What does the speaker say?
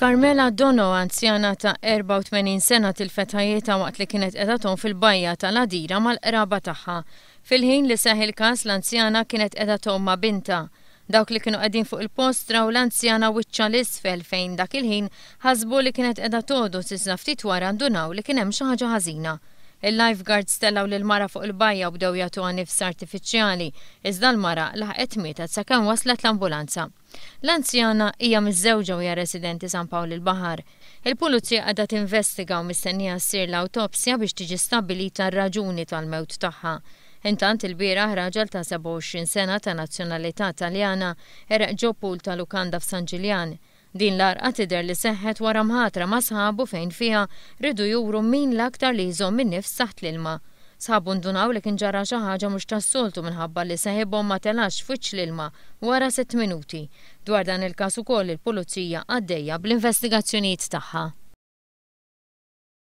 Carmela Dono, anzjana ta' 84 sena tilfet ħajjitha waqt li kienet qiegħda tgħum fil-bajja tal-Għadira mal-qraba tagħha. Fil-ħin li seħħ il-każ l-anzjana kienet qiegħda tgħum ma' bintha. Dawk li kienu qegħdin fuq il-post raw l-anzjana wiċċha 'l isfel fejn dak il-ħin ħasbu li kienet qiegħda togħdos iżda ftit wara ndunaw li kien hemm xi ħaġa ħażina. Il-lifeguards tellgħu lill-mara fuq il-bajja u bdew jagħtuha nifs artifiċjali iżda l-mara laħqet mietet sakemm waslet l-ambulanza. L-anzjana hija miżżewġa u hija residenti San Pawl il-Baħar. Il-Pulizija qiegħda tinvestiga u mistennija ssir l-awtopsja biex tiġi stabbilita r-raġuni tal-mewt tagħha. Intant ilbieraħ raġel ta' 27 sena ta' nazzjonalità Taljana għereq ġo pool ta' lukanda f'San Ġiljan. Din l-għarqa tidher li seħħet wara mħatra ma' sħabu fejn fiha riedu juru min l-aktar li jżomm in-nifs taħt l-ilma. Sħabu ndunaw li kien ġara xi ħaġa mhux tas-soltu minħabba li seħibhom ma telax f'wiċċ l-ilma wara sitt minuti. Dwar dan il-każ ukoll il-Pulizija għaddejja bl-investigazzjonijiet tagħha.